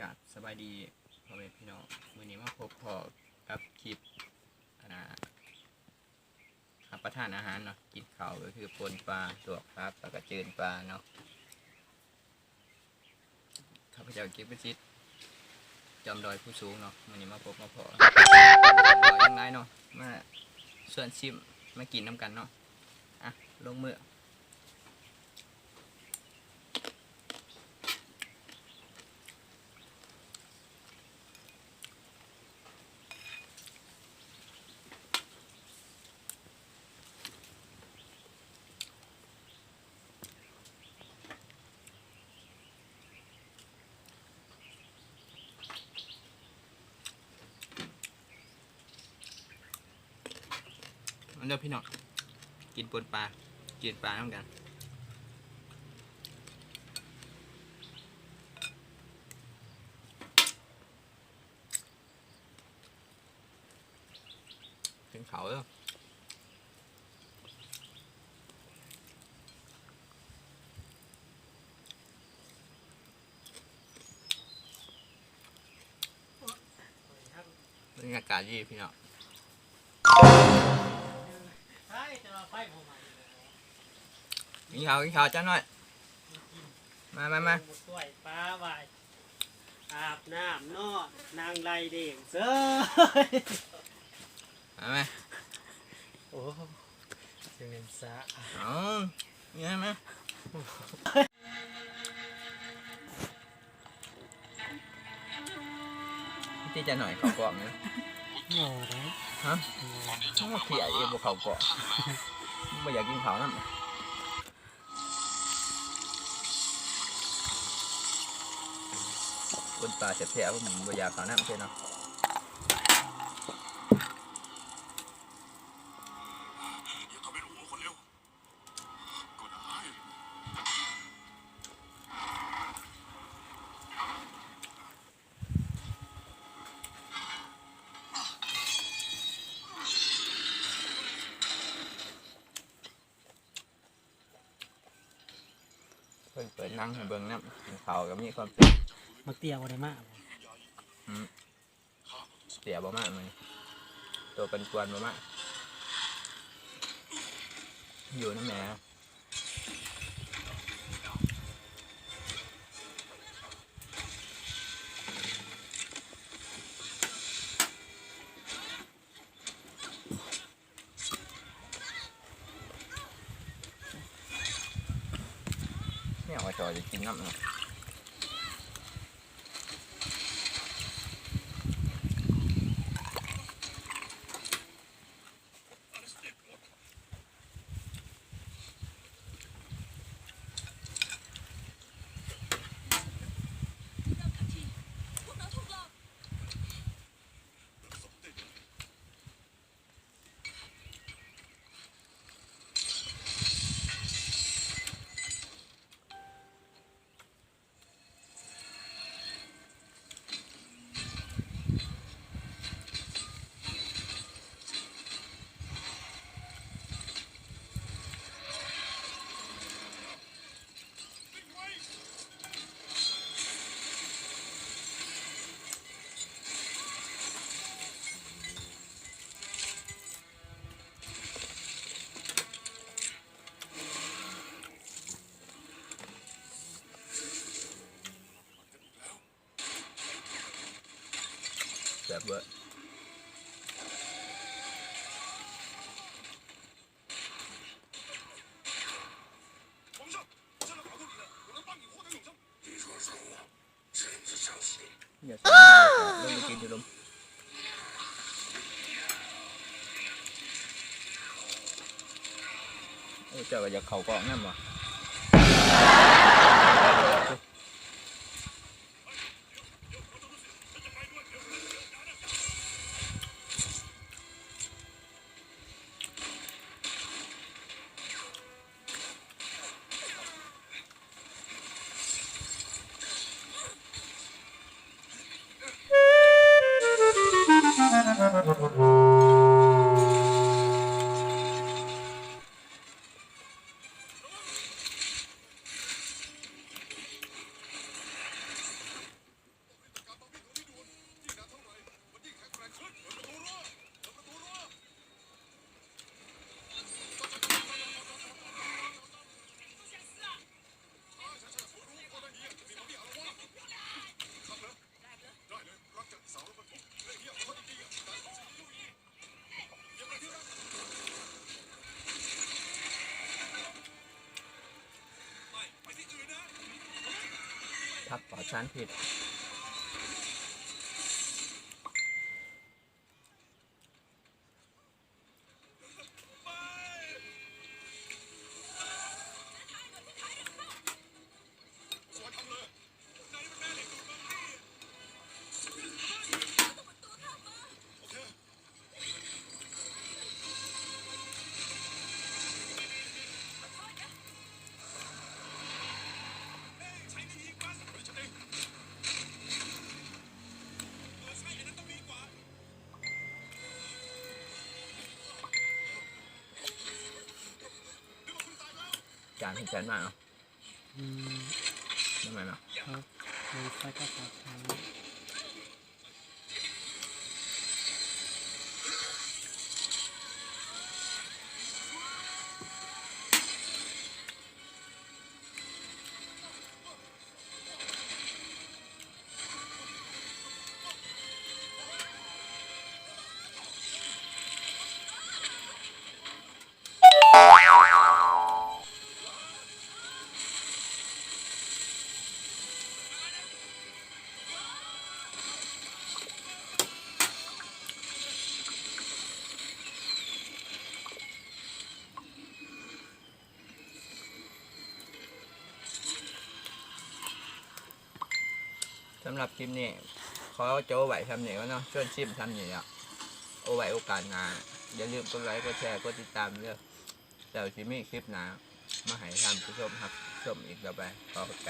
ກາບສະບາຍດີພໍ່ແມ່ພີ່ນ້ອງ, ມື້ນີ້ມາພົບພໍ້ກັບຄລິບ ອັນນ່າ ຮັບປະທານອາຫານເນາະ, ກິນເຂົ້າກໍຄືປົ່ນປາ ລວກຜັກ ແລ້ວກໍຈືນປາເນາະ. ຂ້າພະເຈົ້າ ກິດປະສິດ ຈອມດອຍພູສູງເນາະ, ມື້ນີ້ມາພົບມາພໍ້ ບໍ່ຫຍັງຫຼາຍເນາະ, ມາຊວນຊິມ ມາກິນນຳກັນເນາະ. ອ່ະ ລົງມື. ມາເດີພີ່ນ້ອງ ກິນປົ່ນປາ ກິນປານຳກັນ. ກິນເຂົ້າເດີ. ບັນຍາກາດດີພີ່ນ້ອງ, ກິນເຂົ້າ ກິນເຂົ້າຈ້ານ້ອຍ. ມາ ມາ ມາ ກ້ວຍປາໄວ້ ອາບນ້ຳນອນ ນັ່ງໄລ່ເດ້ງເຊີຍ. ມາ ມາ ໂອ້ ຊິເປັນສະ ເອົາ ນີ້ມາ ມາ. ຕິຈະໜ້ອຍເຂົ້າກ້ອງນະ. ບໍ່ໄດ້ ຮະ? ບໍ່ ເພຍອີກ ບໍ່ເຂົ້າກ້ອງ ບໍ່ຢາກກິນເຂົ້ານຳ. ຄົນຕາແສບໆ ບໍ່ຢາກເຂົ້ານຳເທື່ອເນາະ. ເພິ່ນເປີດໜັງໃຫ້ເບິ່ງນຳ ເຂົ້າກໍມີຄວາມສຸກ. ບັກເຕ້ຍບໍ່ໄດ້ມາບໍ່? ອືມ. ເຕ້ຍບໍ່ມາມື້ນີ້ ໂຕປັນປ່ວນບໍ່ມາ ຢູ່ນຳແມ່. ແມວກໍຈອຍຈະກິນນຳເນາະ. ແຊບເວີ. ຢ່າ ລົງໄປກິນຢູ່ລຸ່ມ. ໂອ້ ເຈົ້າກໍຢາກເຂົ້າກ້ອງນຳຫວາ? ໂອ້ ສານພິດ. ຈານເຫັນແສນມາກເນາະ. ອືມ ແມ່ນບໍ່? ເອີ ມັນໃສ່ກະເປົາທາງ. ສຳລັບຄລິບນີ້ ຂໍໂຈະໄວ້ຊ່ຳນີ້ກ່ອນເນາະ, ຊວນຊິມຊ່ຳນີ້ແຫຼະ. ເອົາໄວ້ໂອກາດໜ້າ ຢ່າລືມກົດໄລ ກົດແຊ ກົດຕິດຕາມເດີ. ແລ້ວຊິມີຄລິບໜ້າມາໃຫ້ທ່ານຜູ້ຊົມຮັບຊົມອີກຕໍ່ໄປ. ຂໍຂອບໃຈ.